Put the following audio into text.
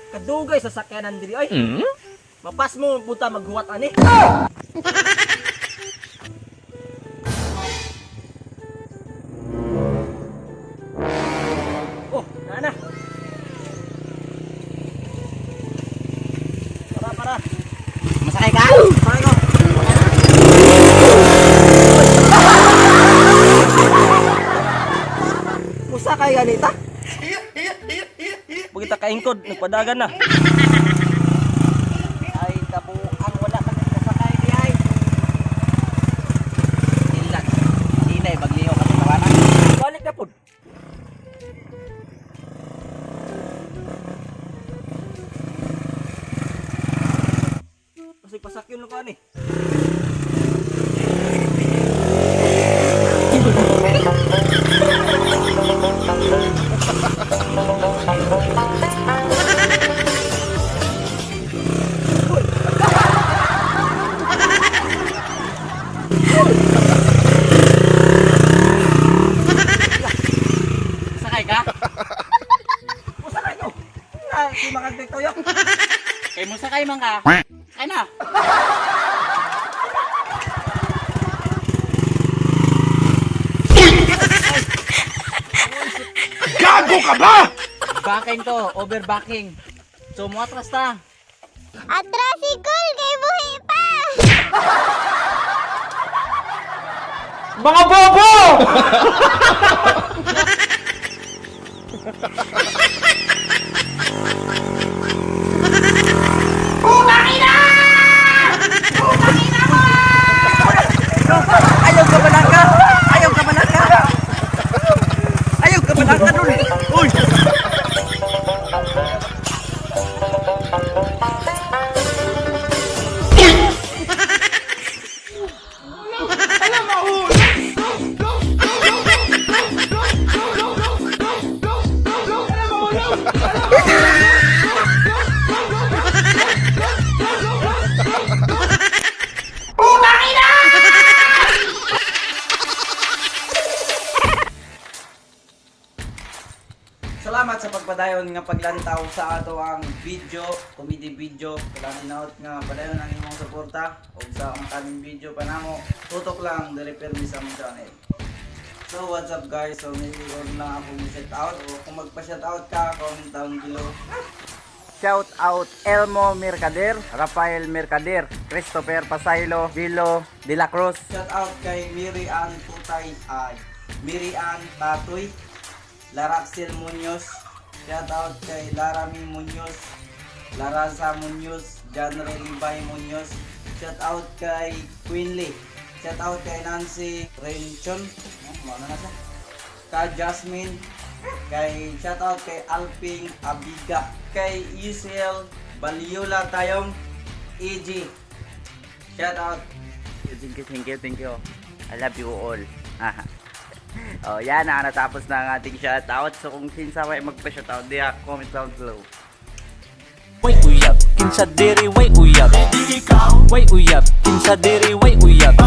Kadugay sa sakyanan diri ay. Mapas mo punta maghuwat ani. Oh, naa na. Para para. Masakay ka? Sakay ko. Musa kay ganita? Pagita kaingkod, nagpadagan na. Ay, kabuang wala ka kasakay di ay. Ilan. Hinay magliho ka sa tawanan. Balik na pod. Kasi pasakyon lang ko ani. Sakay ka? Musakay ko. Ah, si makagdiktoyo. Kay mo sakay man ka. Sakay na. Gago ka ba? Backing to, overbacking. So mo atras ta. Atras si Kul kay buhi pa. Mga bobo! Ayaw ka balaka! Ayaw ka balaka! Ayaw ka balaka dun! Uy! Salamat sa pagpadayon nga paglantaw sa ato ang video, comedy video. Kailangan hinaot nga padayon ang imong suporta ug sa ang kaming video pa namo. Tutok lang diri pirmi sa among channel. So what's up, guys? So mayroon lang akong shout out o kung magpa-shout out ka, comment down below. Shout out Elmo Mercader, Rafael Mercader, Christopher Pasaylo, Gilo De La Cruz. Shout out kay Mary Ann Tutay, ay Mary Ann Tatoy, Laraxel Munoz. Shout out kay Larami Munoz, Laraza Munoz, John Relibay Munoz. Shout out kay Queenly. Shout out kay Nancy Renchon. No, mao na na siya. Ka Jasmine, kay shout out kay Alping Abiga, kay UCL Baliola Tayong EG. Shout out. Thank you, thank you, thank you. I love you all. Oh, yan na, natapos na ang ating shout out. So kung kinsa may magpa-shout out diha, comment down below. Way uyab, kinsa diri way uyab. Way uyab, kinsa diri way uyab.